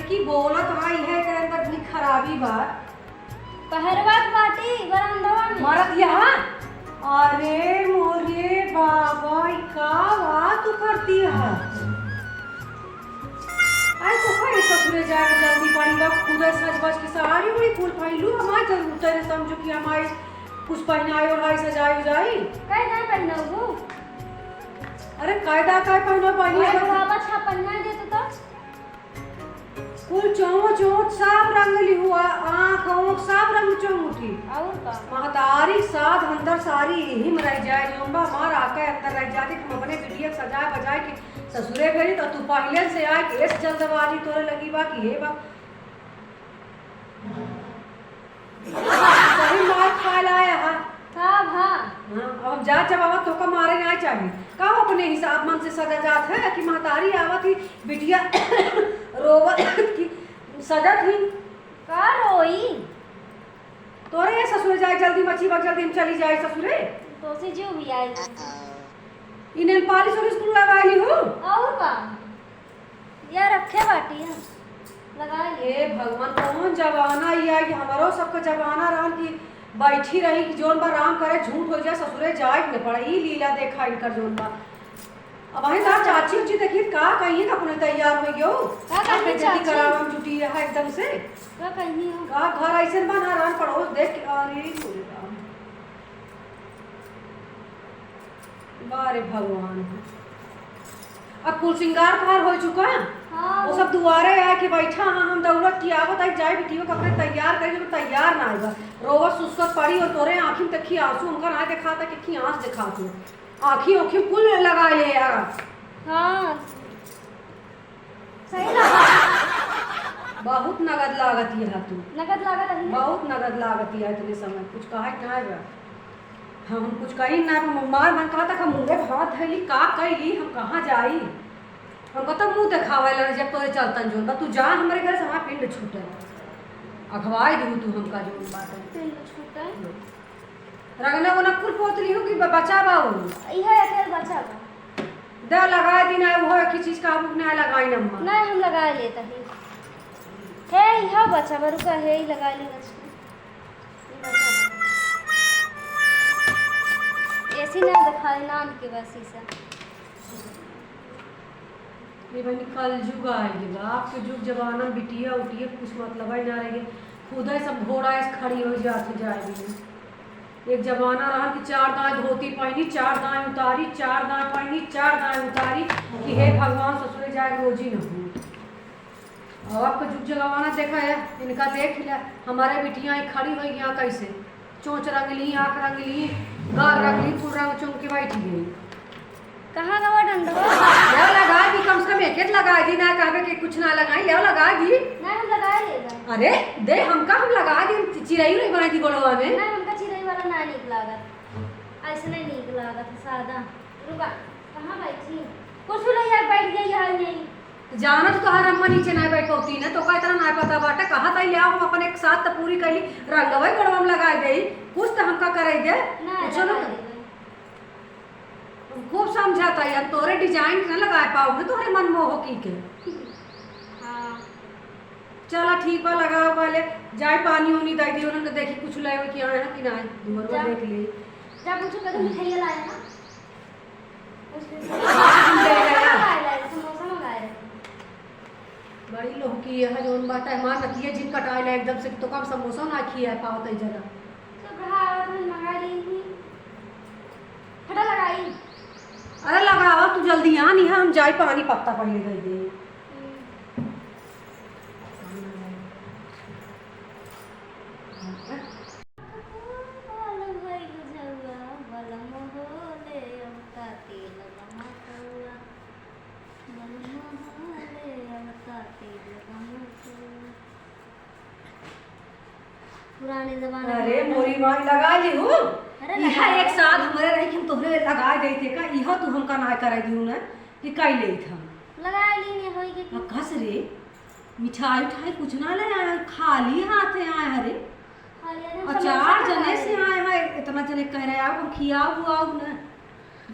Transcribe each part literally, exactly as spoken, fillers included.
कि बोलत रही है, एकरे अंदर इतनी खराबी बा। पहरवा के बाटी बरामदवा में। मरत यहाँ? अरे मोरे बाबा, ई का बात तू करती है? अरे तो है ससुरे जाए जल्दी पड़ी बा, खुदे सज बज के साड़ी उड़ी कुल पहिलू, हमार जरूरत है, समझो कि हमारे कुछ पहनाए ओढ़ाई सजाई उजाई। काहे ना पहनबू? अरे कायदा काय पहनो पहनी अरे है? बाबा छा पहना दे तू तो। कुल चोंच ओंच सब रंग लिहुआ, आँख ओंख सब रंग चोंच उठी। और का? महतारी साध अंदर सारी यही में रह जाए, जोन बा हमार आके अंदर रह जाते कि हम अपने बिटिया के सजाए बजाए के ससुरे भेजी, तो तू पहले से आए कि एस जल्दबाजी तोरे लगी बा कि हे बा। सही मार खाए लाए हा। का भा? हाँ, अब हम जात जब आवत तोका मारे ना चाही। का अपने हिसाब मन से सजा जात है कि महतारी आवत ही बिटिया रोवत की सजत ही। का रोई? तोरे ये ससुरे जाए जल्दी मची बा, जल्दी हम चली जाए ससुरे। तोसे जो भी आई। ई नेल पालिश उलिश कुल लगाई ली हो? और का? या रखे बाटी हम, लगा ले। हे भगवान, कौन जमाना ई आई कि हमरो सबके जमाना रहन कि बैठी रही कि जोन बा राम करे झूठ हो जाए, ससुरे जाए के न पड़े। ई लीला देखा इनकर जोन बा। अब वहीं तार चाची उची देखी का कहिए कि अपने तैयार हो गयो। का कहिए बेइज्जती चाची? करावम जुटी रहा एकदम से। का कहिए हो? का घर ऐसे बना रहन पड़ोस देख के, अरे मोरे राम। बारे भगवान। अब कुल सिंगार तोहार हो चुका? हाँ। वो सब दुआरे आए के बैठा हाँ, हम दौलत की आवत आई, जाए बिटियों का अपने तैयार करी, जब तैयार ना आएगा। रोवत सुस्कत पड़ी और तोरे आँखी में तक की आंसू हमका ना देखा था, कि की आंस देखा तू। आँखी ओखी कुल लगा ले यार। हाँ। सही लगा। बहुत नगद लागत ये हा तू। नगद लागत है ना? बहुत नगद लागत ये इतने समय। कुछ कहा कि ना बा? हम, हम कुछ कही ना, हम मार मन कहा था, हम मुँहे हाथ धैली, का कैली, हम कहाँ जाई? हमका तो मुँह देखावे ला जब तोरे चलतन जोन बा, तू जा हमरे घर से, हमार पिंड छूटे। अखवाई दू तू हमका जोन बात है। पिंड छूटे? रंगना वना कुल पोतली हो कि ब-, बचा बा उ? इहे अकेल बचा बा। दे लगा दी ना, वो एक ही चीज का बुक ना लगाई नम्मा। नहीं, हम लगा लेता ही। हे, इहो बचा बा, रुका, हे, ई लगा ले बच्चा। ई बचा बा। ऐसी ना दिखाए नाम के बस ई सब। ये बनी कलजुग आइ गइल बा। आपके जुग जमाना में बिटिया उटिया कुछ मतलब ही ना रह गए। खुदे सब घोड़ा ऐसे खड़ी हो जात हो जाएगी। एक जमाना रहल कि चार दाएं धोती पहनी, चार दाएं उतारी, चार दाएं पहनी, चार दाएं उतारी, कि हे भगवान ससुरे जाए रोजी न हो। अब आपका जुग जमाना देखा है, इनका देख लिया, हमारे बिटियां खड़ी हुई यहाँ कैसे? चोंच रंगली, आँख रंगली, गाल रंगली, कुल रंग चुम के बैठी गई। कहाँ गवा डंडवा? ले लगा दी, कम से कम एक एक लगा दी ना, कहबे कि कुछ ना लगाई, ले लगा दी। नहीं, हम लगा लेगा। अरे, दे हमका, हम लगा दी, हम चिरई उरई बनाई दी गोड़वा में। नहीं, हमका चिरई वाला ना नीक लागत, ऐसे नहीं नीक लागत, सादा। रुका, कहाँ बैठी? कुर्सी ले आके बैठ गई है यहीं। जानत तोहार अम्मा नीचे ना बैठ पौती ना, तोका इतना ना पता बाटे। कहा ताई ले आओ, हम अपन एक साथ त पूरी कैली, रंगवे गोड़वा में लगाए देई, कुछ त हमका करे दे। ना, कुछो ना लगा तो। देबे। खूब समझा ताई, हम तोरे design ना लगाए पाओ ना, तोहरे मन मोह की के। हाँ। चला ठीक बा, लगाओ पहले, जाए पानी उनी दे दी, उन्हन के देखी कुछ लेवे कि आए हैं कि ना आए, दुआर जा। देख ले। जा पूछो, कभी मिठाइयाँ लाए हैं? समोसा मंगाए रहे। बड़ी लोग की यह जोन बात है, हमार नतिया जिन कटाए ला एकदम से, तो कम समोसा ना खिया पावत है जरा। तो कहा आवत में मंगा ली थी। फटा लगाई। अरे लगावा तू जल्दी, आ नहीं है, हम जाई पानी पत्ता पहले दे दे। हम्म। पुराने जमाने अरे में मोरी माई लगा ली हूँ। अरे इहा लगा एक लो। साथ हमरे रही कि हम तोहरे लगा देते का, इहा तू हमका ना करे दिहू ना कि कई लेत हम। लगा ली ने होई के आ, कस रे, मिठाई उठाई कुछ ना ले आए, खाली हाथे आए हरे। खाली हाथे और समोसा चार जने मंगाए से रहे। आए हैं, इतना जने कह रहे आओ, हम खियाओ हुआओ ना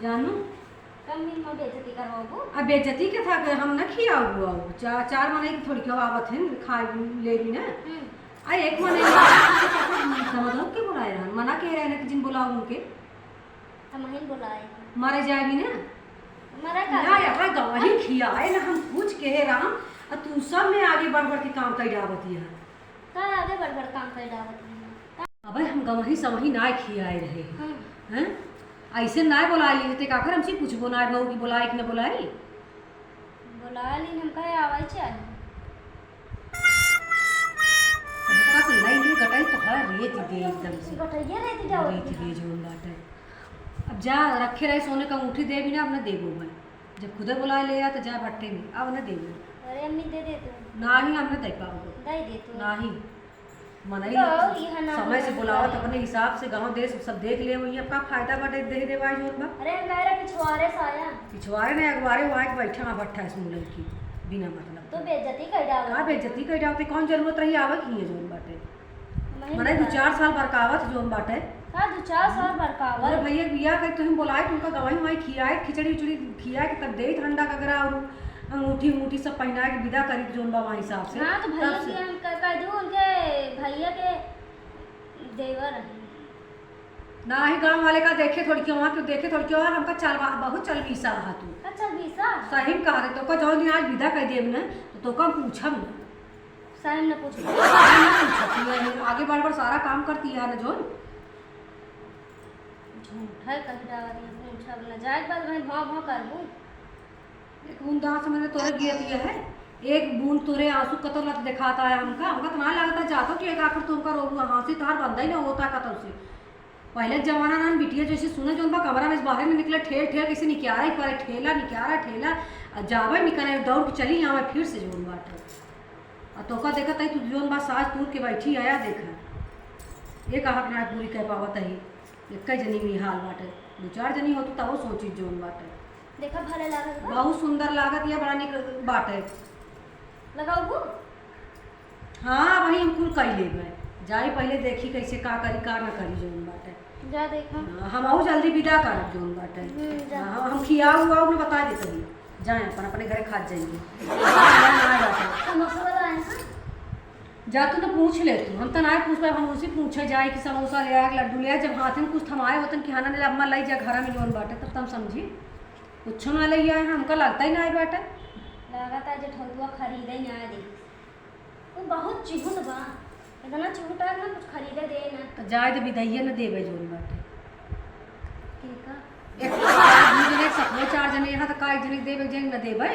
जानू। कम दिन में बेइज्जती करवाबू? अब बेइज्जती के था कि हम न खियाबू, अब चा-, चार मनई के थोड़ी क्यों आवत है, खाए ले भी ना। हम्म। आ एक मनई समझो के बुलाए रहन, मना कह रहे हैं कि जिन बुलाओ उनके। हम ही बुलाए। मरे जाए भी ना। मरे का? ना, यहाँ गवाही खियाए ना, हम पूछ के हे राम, आ तू सब में आगे बढ़ बढ़ के काम कर डावत है। का आगे बढ़ बढ़ काम कर डावत है? अबे हम गवाही समही ना खियाए रहे। हाँ। हैं? ऐसे ना बुला ली, ते काकर हमसे पूछबो ना बहू कि बुलाए कि ना बुलाए? बुला ली, हम कहे आवे चाहे। हमका तो लाई ले गटाई तो हर रेत दे एकदम से। गटैया रेत जाओ। रेत दे जोन बाटे। अब जा रखे रहे सोने का अंगूठी दे भी ना, अब ना देबो मैं। जब खुदे बुला ले आ तो जा भट्टे में, अब ना देबो। अरे अम्मी दे दे तू। नाही, हम ना दे पाओगे। दे दे तू। नाही। मनई तो और यहाँ ना समय से बुलावत अपने हिसाब से गाँव देश सब देख ले, वही अब का फायदा बाटे दे देवाई जोत बा। अरे मेरा पिछवारे से आया। पिछवारे ने अगवारे वहाँ के बैठा ना भट्टा इस मुलर की बिना मतलब तो के। बेइज्जती कर डालो। का बेइज्जती कर डालते? कौन जरूरत रही आवे की है जोन बाटे? मनई दो चार साल बरकावत जोन बाटे। का दो चार साल बरकावत? अरे भैया बिया कर तुम बुलाए, तुमका गवाही वही खियाए, खिचड़ी उचड़ी खियाए के तब दे ठंडा गगरा और अंगूठी उंगूठी सब पहना के विदा करी जोन बा वहाँ हिसाब से। हाँ, तो भैया तब से के हम कह, कह दूँ उनके भैया के देवर है। नाही, गाँव वाले का देखे थोड़ी क्यों है, क्यों देखे थोड़ी क्यों है, हमका चलवा, बहुत चलबीसा रहा तू। का चलबीसा? सही में कहा थे, तोका जौन दिन आज विदा कर देब न, तो तोका हम पूछब न। सही में न पूछब। सही में पूछब, तू ये आगे बढ़ बढ़ सारा काम करती है न जौन। झूठ है, कही डावा दिया, पूछब न, जाए के बाद मैं भाव भाव करबू। एक बूंद आंसू मैंने तोरे गिरत ये है, एक बूंद तोरे आंसू कतौ लत दिखाता है हमका, हमका तो ना लगता जातो कि एक आखिर तुमका रोबू, हाँसी तार बंदा ही ना होता कतौ से। पहले के जमाना ना बिटिया जैसे सुने जोन बा कमरा में से बाहर न निकले, ठेल ठेल कैसे निक्यारा ही पड़े, ठेला निक्यारा ठेला, आ जावे निकले दौड़ के चली आवे फिर से जोन बाटे। आ तोका देखत है तू जोन बा सास तूर के बैठी आया देखा, ये कहा ना पूरी कह पावत है। एक्के जनी में हाल बाटे, दो चार जनी होती तबो सोची जोन बाटे। देखा भले लागत बा। बहुत सुंदर लागत या बड़ा निक बाटे। लगाऊ गो? हाँ, वही हम कुल कई लेबे। जाई पहले देखी कैसे का करी का ना करी जोन बाटे। जा देखा। हाँ, हम आऊ जल्दी विदा करब जोन बाटे। हम्म, जा। हाँ, हम खियाऊ उआऊ न बता देते ही। जाए अपन अपने घरे खात जाएंगे। समोसा वाला आए हैं? जा तू न पूछ ले तू, हम त ना पूछ पाए, हम उनसे पूछे जाए कि समोसा ले आए, लड्डू ले आए, जब हाथ में कुछ थमाए होतन कि हाँ ना ले अम्मा लाई जा घर में जोन बाटे, तब तम समझी। कुछ ना ले आए, हमका लगता ही ना आए बाटे। लागत है जेठौतुआ खरीदे ना दे। वो बहुत चिहुट बा, इतना चिहुट है ना कुछ खरीदे दे ना। तो जाए तो विदाइये न देबे जोन बाटे। ठीक है। एक तो दू जने सपनो चार जने यहाँ तो का एक जने देबे, एक जने न देबे।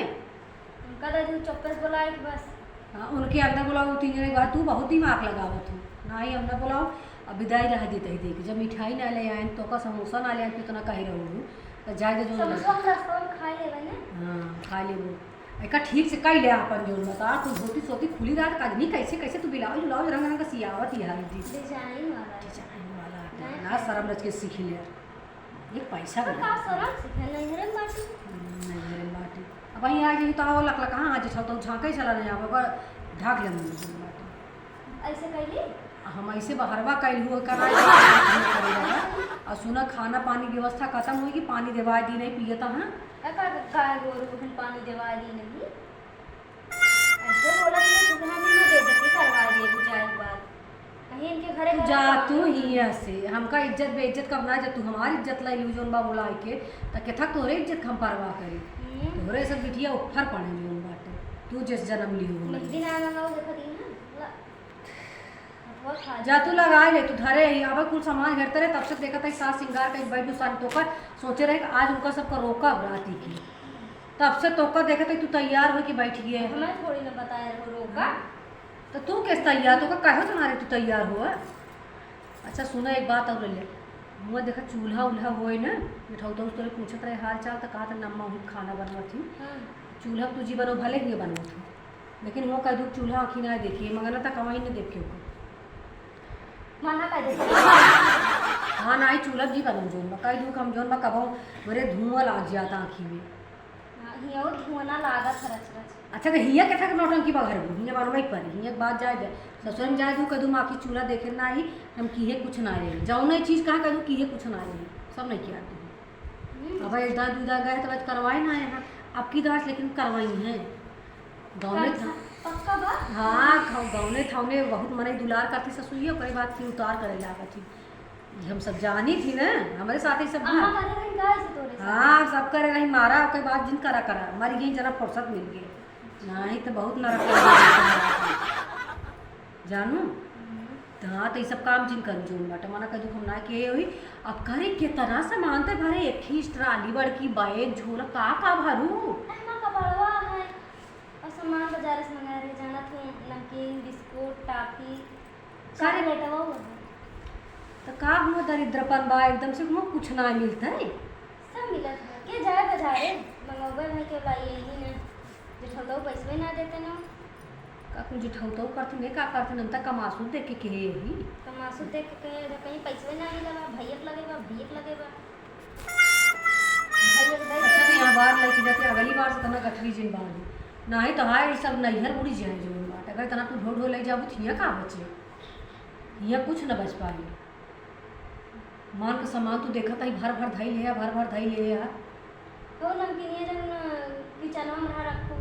उनका दादी चुप्पे से बोला एक बस। हाँ, उनके अंदर बोला, वो तीन जने के बाद तू बहुत दिमाग लगावत हो। ना ही हम ना बोलाओ, अब विदाई रह देते ही देख, जब मिठाई ना ले आए, तोका समोसा ना ले आए, कितना कहे रहू, तो जाए दे जोन समोसा बाटे। हम रास्ता में खा लेबे ना। हाँ, खा लेबो। एका ठीक से कई ले आपन जोन बता, तू धोती सोती खुली रात कजनी कैसे कैसे तू ब्लाउज उलाउज रंग रंग सियावत ही हाल जी। डिजाइन वाला। डिजाइन वाला। नहीं। ना शर्म रच के सीख ले। ये पैसा तो बना। का शर्म सीखे, नैहरे में बाटी। हम्म, नैहरे में बाटी। अब वहीं आ जाई तो आओ लक लक, हाँ, आज छल तो झांके चला नहीं, अब ओकर ढाक ले मुंह में बाटी। ऐसे कैली? हम ऐसे बहरवा कैल हुआ करा। और सुना, खाना पानी व्यवस्था खत्म हुई कि पानी देवाई दी नहीं पियता है। का, का, गाय गोरू के पानी देवाई दी नहीं? ऐसे बोला कि मैं सुगना में ना बेइज्जती करवा दे, बुझाई बात। कहीं इनके घरे तू घर जा, का तू हियां से। हमका इज्जत बेइज्जत करना, जब तू हमारी इज्जत लाई लू जोन बा बुलाई के, त केथा तोरे इज्जत हम परवाह करी? हम्म। तोरे सब बिटिया ऊपर पड़े जोन बाटे। तू जस जन्म ली हो। मेहंदी ना लगाओ, देखो दी ना। ला। हथवा खा जा तू लगाए ले, तू धरे ही। अब कुल सामान हेरते रहे, तब से देखत है सास सिंगार कहीं बैठ सन तोका सोचे रहे कि आज उनका सबका रोका अब राती की। तब से तोका देखत है तू तैयार होके बैठ गए। हमें थोड़ी ना बताए रहो रोका। तो तू कैसे तैयार, तोका कहो तुम्हारे तू तैयार हुआ? अच्छा सुना एक बात और ले, मुँह देखा चूल्हा उल्हा होए ना, मिठाऊ तो उस तरह पूछत रहे हाल चाल, तो कहा था नम्मा हूँ खाना बनवत हूँ। हाँ। चूल्हा तू जी बनो भले ही बनवत हूँ, लेकिन वो कह दू चूल्हा आँखी ना देखिए, मगर ना तक कमाई नहीं देखे को। मना कर दे। हाँ ना, आई चूल्हा जी बनम जोन बा, कह दू हम जोन बा कबो मेरे धुआं लाग जाता आँखी में। हाँ, हियाँ वो धुआं ना लागत है रच रच। अच्छा, तो हियाँ के था नौटंकी बघर भी, हियाँ बनवाई परी, हियाँ के बात जाए दे। ससुर में जाए दू कह दू माँ की चूल्हा देखे ना आई, हम किहे कुछ ना आई। जाओ ना चीज कहाँ कह दू किहे कुछ ना आई, सब नहीं किया तू। अब एक दाँत, दुइ दाँत गए तो बस करवाई ना यहाँ, अब की दाँत लेकिन करवाई हैं। गौने कौन था। सा? पक्का बा? हाँ, गौ-, गौने था, उन्हें बहुत मनई दुलार करती ससुइया, ओकरे बाद फिर उतार करे लागत थी। ये हम सब जानी थी ना, हमरे साथ ही सब अम्मा ना। करे रही गाय से तोरे साथ। हाँ, सब करे रही, मारा, ओकरे बाद जिन करा करा, मरी गई, जना फुर्सत मिल गई। नहीं तो बहुत नरक कर देती। जानू? हम्म। तो हाँ, तो ये सब काम जिन करू जोन बाटे, मना कर दू हम ना के होई। अब करे के तरह से मानते भरे, एक ही ट्राली बड़की, बैग, झोला, का का भरू? अरे माँ, कपड़वा है। और सामान बाजार से मंगाए रहे, जाना तू, नमकीन, बिस्कुट, टॉफी, करे। चॉकलेट, वो, वो। तो का हुआ, दरिद्रपन बा, एकदम से हुआ कुछ ना मिलता है। सब मिलत है, के जाए बाजारे, मंगौबे भाई के लाई यही ने, जेठौतौ पैसवे ना देते ना। का कुछ जेठौतौ करथिन, का करथिन, हम त कमासुत देख के कहे यही। कमासुत देख के कहे, जब कहीं पैसवे ना मिला बा, भैया के लगे बा, भैया के लगे बा। भैया के दे अच्छा, तो यहाँ बार लेके जाते, अगली बार से तना गठरी जिन बांधी। नाही तो हाय, ई सब नैहर उड़ी जाए जोन बाटे। अगर तना तू ढो ढो ले जाबू, तो हियाँ का बचे? हियाँ कुछ न बच पाई। मान के सामान तू देखत हई, भर भर धई ले आ, भर भर धई ले आ। तो नमकीनिया जौन, अ, किचनवा में रहा रखू।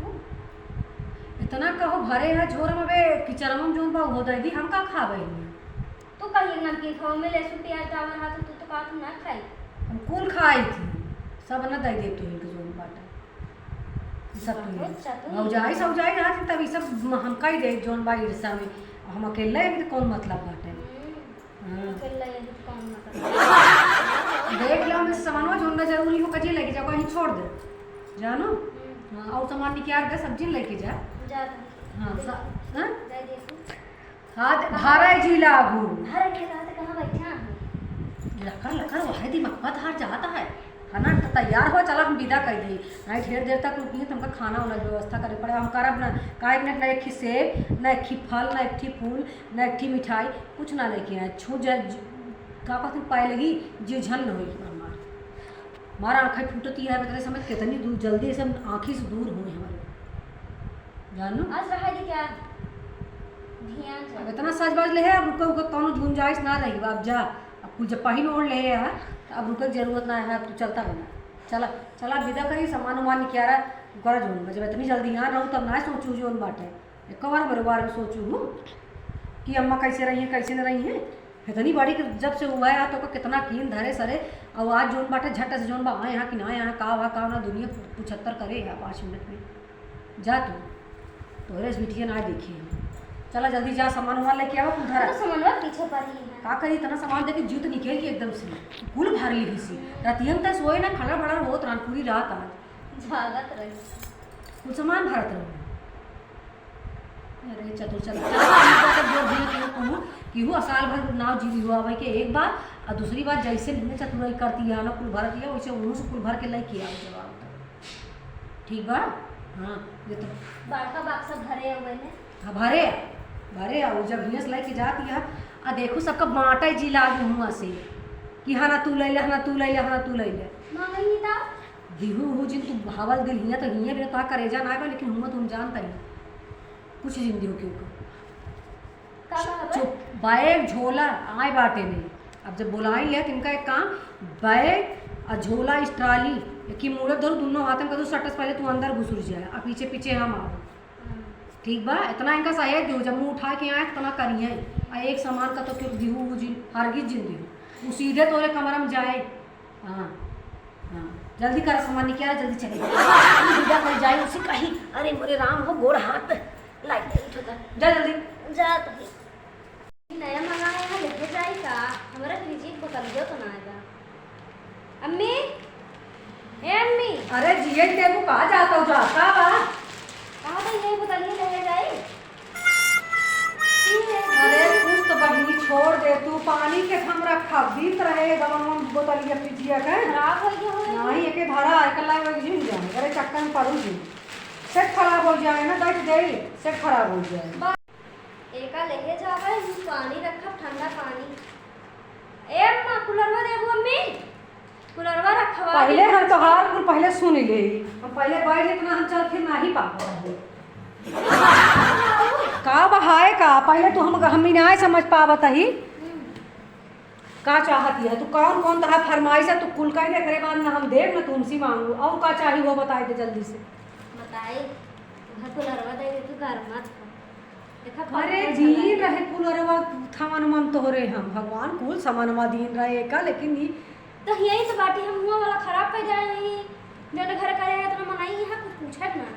इतना कहो भरे है झोरा में, बे किचनवा में जौन बा उहो दे दी, हम का खाबे हियाँ? तू कहीं नमकीन खाओ में लहसुन प्याज डाला रहा तो तू तो कहत ना खाई। हम कुल खाई थी, सब न दे दे तू इनके जौन बाटे। ई सब तू बहुत चतुर। भौजाई सौजाई रहा थी तब ई सब हम कही दे जौन बा ईर्ष्या में। हम अकेले हैं तो कौन मतलब बाटे? हम्म। हाँ। अकेले यही तो कौन मतलब? देख लो, हमें सामानवा जौन ना जरूरी हो, कजी लेके जाओ, कहीं छोड़ दे। जानो? हम्म। हाँ, और सामान निकाल दे, सब्जी लेके जा। जा तू। हाँ, सा-, हाँ? जा देखू। हाथ भारे जी लागू। भारे के साथ कहाँ बैठा है? लखर, लखर, वही दिमाग पर धार जाता है। है ना? तो तैयार हो, चला हम विदा कर दी। नहीं, ढेर देर तक रुकी है, तो हमका खाना वाना की व्यवस्था करे पड़े। हम करब ना, काहे के ना, ना एक ही सेब, ना एक ही फल, ना एक ही फूल, ना एक ही मिठाई, कुछ ना लेके आए। छू जा, ज-, का कहते हैं, पाए लगी, जीव झन न होई हमार। हमारा आँखें फूटती है, मतलब, समझ कितनी दूर, जल्दी से आँखी से दूर हुए हमारे। जानू? आज रहा दी क्या? ध्यान से। अब इतना सज बाज ले है, अब रुके, रुके कौनो गुंजाइश ना रही, अब जा। अब कुल जब पहिन ओढ़ ले है, तो अब रुके के जरूरत ना है, अब तू चलता बना। चला, चला विदा करी, सामान उमान निकारा, करा जोन बा। जब इतनी जल्दी यहाँ रहू, तब ना सोचू जोन बाटे। एक बार मेरे बारे में सोचू हूँ कि अम्मा कैसे रही है, कैसे न रही है। इतनी बड़ी कि जब से हुआ है, तो ओकर कितना कीन धरे सरे, और आज जोन बाटे झट से जोन बा, आए यहाँ कि ना आए यहाँ, का हुआ, का ना, दुनिया पुछत्तर करे है पाँच मिनट में। जा तू, तोहरे से बिटिया ना देखी है। चला जल्दी जा, सामान वामान लेके आवा, कुल धरा। तो सामानवा पीछे पड़ी है। का करी, इतना सामान देके जूत निकल गई एकदम से, कुल भर ली सी। रतिया में तो सोए ना, खड़ा भड़ा होत रहन पूरी रात आज। जागत रही। कुल सामान भरत रहो। अरे चतुर चला, चला, ठीक बात है, बोल दिया केहू कहूँ, केहू असाल भर नाव जीवी हुआ भाई के एक बार, और दूसरी बात जैसे नहीं चतुराई करती है ना, कुल भरत लिया, वैसे उन्हों से कुल भर के लेके आओ जवाब तो। ठीक बा? हाँ, ये तो बड़का बक्सा भरे हुए ने। हाँ, भरे, भरे, और जब हियाँ से लेके जाती है, आ देखो सबका बाँटे जी लागे हुआ से, कि हाँ ना तू ले ले, हाँ ना तू ले ले, हाँ ना तू ले ले। मांगई नहीं था। दिहू हूँ जिन तू भावल दिल हियाँ तो हियाँ बिना तोहार करेजा ना बा, लेकिन हुआ तुम जानता ही। कुछ जिन दियो क्यों को। का कहबे? चुप, बैग, झोला, आए बाटे नहीं। अब जब बोलाई ले, तो इनका एक काम, बैग और झोला, इस ट्राली, एक ही मूड़े धरो, दोनों हाथ में कर दो, सटस पहले तू अंदर घुसुर जाए, और पीछे पीछे हम आओ। हाँ। ठीक बा, इतना इनका सहेज दो, जब मुँह उठा के आए, इतना करिए। आ एक सामान का तो क्यों दिहू, हरगिज जिन दिहू। वो सीधे तोरे कमरा में जाए। हाँ, हाँ, जल्दी कर, सामान निकाल, जल्दी चले। हम विदा कर जाए, उसे कही, "अरे मोरे राम हो, गोड़ हाथ, लाइट नहीं उठता।" जा जल्दी। जा तो। नया मंगाए हैं, लेके जाई का? हमरा फ्रिज एक बोतलियो तो ना आएगा। अम्मी, ए अम्मी। अरे जिये, तेरे को कहा जाता हो, जाता बा? कहा था ये बोतलियो लेके जाई? अरे कुछ तो बहिनी छोड़ दे तू, पानी के हम रखा बीत रहे गमन बोतलिया फ्रिजिया के। खराब हो गया होई। नहीं, एके भरा, एकर लाए होई जिन जाए, अरे चक्कर में पड़ू जी। सेट खराब हो जाए ना, बैठ जाई, सेट खराब हो जाए। बा-, एका लेके जावे, हम पानी रखब, ठंडा पानी। ए अम्मा, कूलरवा देबू अम्मी? कुलरवा रखवा पहले दे। हम तोहार कुल पहले सुन ले। हम पहले बैठ इतना हम चल फिर नाही पावत रहे। का बहाए का? पहले तू हम, हम नाही समझ पावत ही। हम्म। का चाहत है तू? कौन कौन तोहार फरमाइश है? तू कुल कह दे, एकरे बाद ना हम देब, ना तू हमसे मांगू। और का चाही वो बताई दे जल्दी से। बताई, घर को लड़वा दे, तू घर मत खा। देखा, अरे, कौन दीन रहे कुलरवा, थमनवा तोहरे हम, भगवान कुल समनवा दीन रहे का, लेकिन ई तो यही तो बाटी, हम हुआ वाला खराब कर जाए नहीं, जौन घर करे है, इतना मनाई, यहाँ कुछ पूछा भी ना है।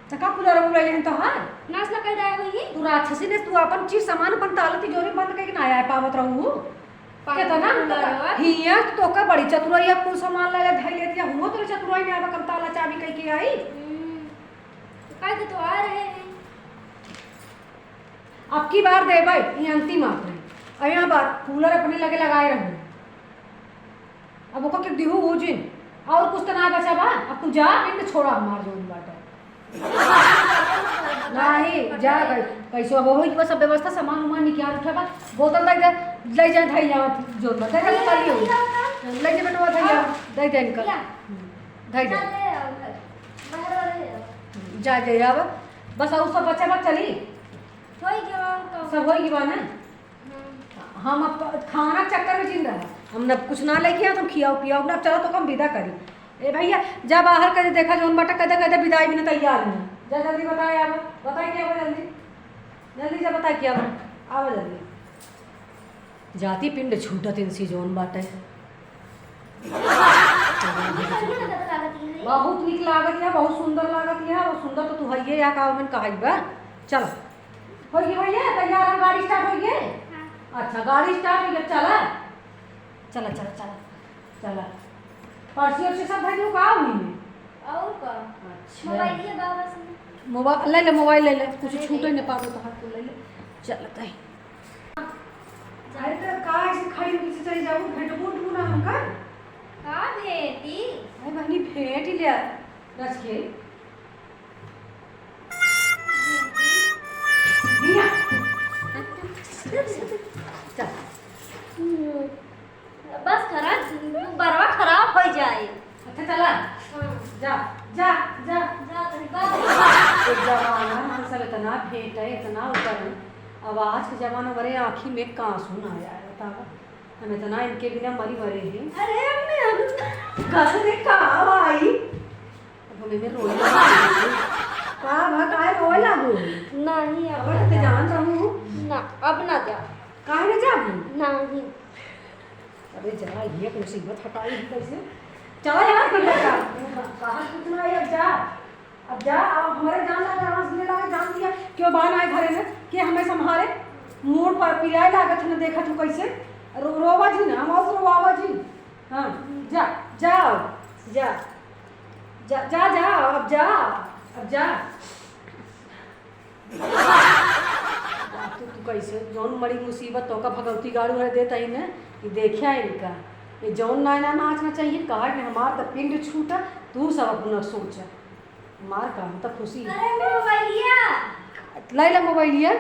तो का कुलरवा उलैले हैं तोहार? नाश ना कर जाए होई। तू राक्षसी ने, तू अपन चीज सामान, अपन ताला तिजोरी बंद करके ना आए पावत रहू। पागल केतना हम तो का, कुलरवा। हियाँ तो का बड़ी चतुराई, कुल सामान ला ले धई लेती है, हुआ तो चतुराई में आवा, कम ताला चाबी कह के आई। हम्म, तो कह के तो आ रहे हैं। अब की बार देबै, ये अंतिम बात है। अब यहाँ बार कूलर अपने लगे लगाए रहू। अब ओकर के दिहू हो जिन, और कुछ तो ना बचा बा। अब तू जा, पिंड छोड़ा हमार जौन बाटे। नहीं, जा गई। कैसे अब होई कि बस अब व्यवस्था, सामान उमान निकाल उठा बा, बोतल दे दे, ले जाए धई यहाँ जौन बाटे, ले जा, खाली हो। ले जा बेटवा, धई यहाँ, दे दे इनका। धई दे। जा, जा, अब बस और सब बचा बा, चली। होई गया, और का? सब होई गया ना? हाँ। हम अब खाना चक्कर में जिन रहा, हम न कुछ ना लेके आए, तुम खियाओ पियाओ ना, चलो तो हम विदा करी। ए भैया, जा बाहर कदे देखा जौन बाटे, कदे कदे विदाई भी ना तैयार है। जा जल्दी बताए, आवा, बताए क्या बा जल्दी, जल्दी जा बताए क्या बा, आवा जल्दी। जाति पिंड छूटत इनसी जौन बाटे। बहुत निक लागत है, बहुत सुंदर लागत है, और सुंदर तो तू हइये या का ओमन कहई बा। चलो। होई गई भैया, तैयार है, गाड़ी स्टार्ट होई गई? हाँ। अच्छा, गाड़ी स्टार्ट होई गई, चला। चला, चला, चला, चला। पर्ची वर्ची सब धई दू का हुई में? और का? अच्छा। मोबाइल ये बाबा से। मोबाइल ले ले, मोबाइल ले ले, कुछ अरे छूटे नहीं। नहीं पावे तो हाथ को ले ले। चल, तय। अरे, तो का ऐसे खड़ी पीछे चली जाऊ, भेंटबू उठबू ना हमका? का भेंटी? अरे बहनी, भेंट ही ले आ, रच के। बिना। चल। बस करा, बरवा खराब हो जाए। अच्छा, चला। हाँ। जा, जा, जा। जा, तनी बात। एक जमाना में हम सब इतना भेंट है, इतना ऊपर है। अब आज के जमाना, हमारे आँखी में का आंसू ना आया है, बतावा। हम इतना इनके बिना मरी मरे हैं। अरे अम्मी, हम घर में का आई? अब हमें में रोए लगी। का भा, काहे रोए लागू? नहीं, अब अब ना ते जा। जान रहू। ना, अब ना जा। काहे ना जाबू? नहीं। अरे जा, ये एक मुसीबत हटाई ही कैसे? चला यार, फिर बेटा। कहाँ कितना है, अब जा। अब जा, अब हमारे जान लगा, आवाज देने लगा, जान दिया। क्यों बाहर आए घरे में? के हमें संभाले? मूड पर पिराए लागत है ना, देखत हूँ कैसे। रो-, रोवा जी ना, हम और रोवावा जी। हाँ, जा, जाओ, जा। जा, जा, जा, अब जा, अब जा। तू, तू कैसे, जौन मड़ी मुसीबत तोका भगवती गाड़ू हरे देत आई ने, कि देखिया इनका, ये जौन नायना नाचना चाहिए, कहा कि हमार त पिंड छूटा, तू सब अपना सोचा। मार का, हम त खुशी। अरे, मोबाइलिया। ले ले मोबाइलिया।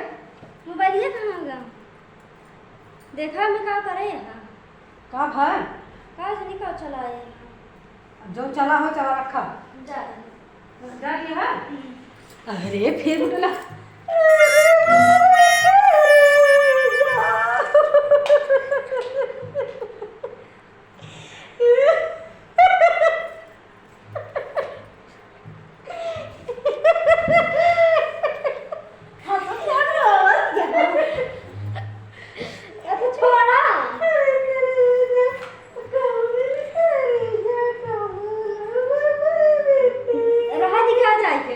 मोबाइलिया कहाँ गा? देखा मैं का करे यहाँ। का भा? का जनी का चला है? अब जो चला हो, चला रखा। जा। जा दिया है? हम्म। अरे, फिर उठला। रहा दिखा जाए के।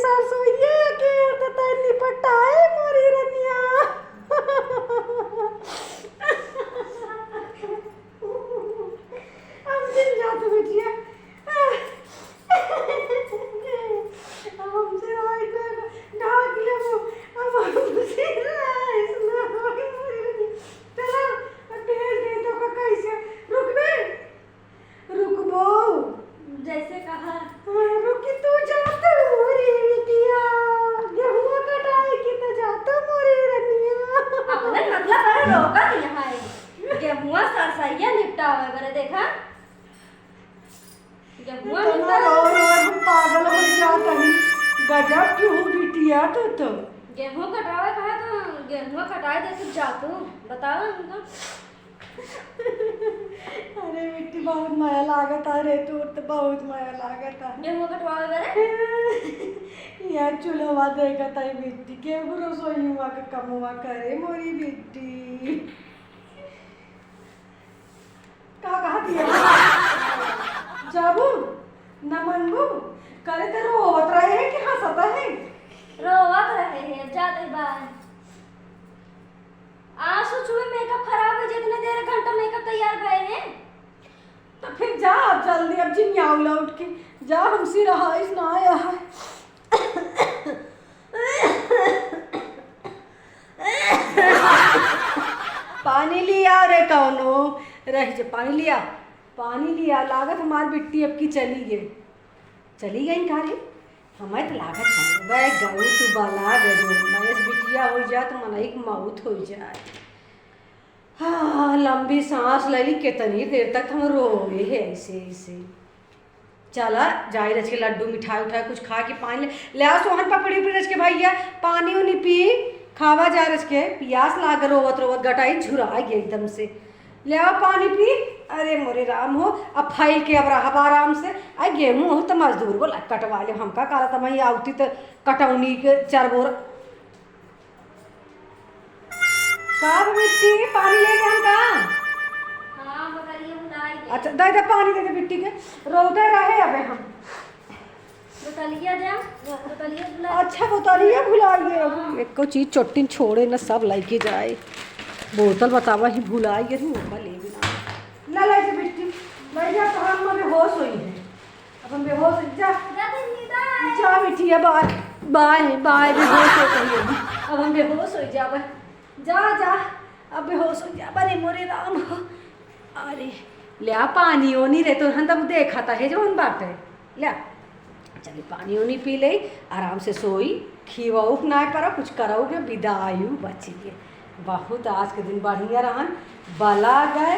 सरसोइया के त तैं निपटाए मोरी रनिया। अब जिन जा तू बिटिया। अब हमसे होई तो ढाक लेबो। अब हमसे रहाइस ना होई मोरी रनिया। चला, अब भेज दे तो का कैसे? रुकबे? रुकबो। जैसे कहा। हाँ, रुकी तू जात मोरी बिटिया। गेहुआ कटाई की त जात मोरी रनिया। अपने मतलब है रोका नहीं है। गेहुआ सरसैया निपटावे बरे देखा। गेहुआ इतना निपटावे। रो रो हम पागल हो जात हई। गजब की हूँ बिटिया तू तो। गेहुआ कटावे कहा तो गेहुआ कटाए दे तू जा तू। बताओ हमको। अरे बिट्टी, बहुत मया लागत है रे, तू तो बहुत मया लागत है। गेहुआ कटवावे बरे? यार चूल्हवा देखत है बिट्टी, के रसोईवा के कमवा करे मोरी बिट्टी। का कहत है? जाबू? न मनबू? करे तो रोवत रहे है कि हंसत है? रोवत रहे है, जाते बाहर। आ सोचू मेकअप खराब है, जितने देर घंटा मेकअप तैयार भए है। तो फिर जा अब जल्दी, अब जिन आउ लौट के। जा, हमसे रहाइस ना आया है। पानी लिया रे कौनो, रह जे, पानी लिया, पानी लिया। लागत हमार बिट्टी अब की चली गई। चली गई का रे? हमें तो लागत है, वह गऊ तू बला गजो, नयस बिटिया हो जाए तो मनई के मौत हो जाए। हाँ, लंबी सांस ले ली, कितनी देर तक हम रोए हैं ऐसे, ऐसे। चला, जाई रच के लड्डू, मिठाई उठाई कुछ खा के पानी ले, ले आ सोहन पपड़ी उपड़ी रच के भैया, पानी उनी पी, खावा जा रच के, पियास लाग रोवत रोवत गटाई झुरा गया एकदम से। ले आओ पानी पी। अरे मोरे राम हो, अब फैल के अब रहब आराम से। आ गेहूं हो त मजदूर बोला कटवा ले, हमका कहला त मैं आवती त कटौनी के चार बोर। का बिट्टी, पानी लेके हम का? हाँ, बकरिया भुला गई। अच्छा, दे दे पानी, दे दे बिट्टी के। रोते रहे अबे हम। बोतलिया दे, बोतलिया भुला। अच्छा, बोतलिया भुला गए। हाँ। एको चीज चोट्टिन छोड़े न, सब लेके जाए। बोतल बतावा ही भुला गए थे, ओका ले भी ना। ना ले जा बिट्टी, ले जा, तो हम बेहोश होई है। अब हम बेहोश हो जा। जा बिट्टी, बाय। बाय, बाय, बेहोश हो गई अभी। अब हम बेहोश हो जाबे। जा, जा, अब बेहोश हो जाबे रे मोरे राम। अरे, ले आ पानी ओनी रे, तोहन तब देखा था, हे जवन बाटे। ले आ। चली, पानी ओनी पी ले, आराम से सोई, खीवा उठ ना पड़ा, कुछ करऊ के विदायु बची के। बहुत आज के दिन बढ़िया रहन, बला गए,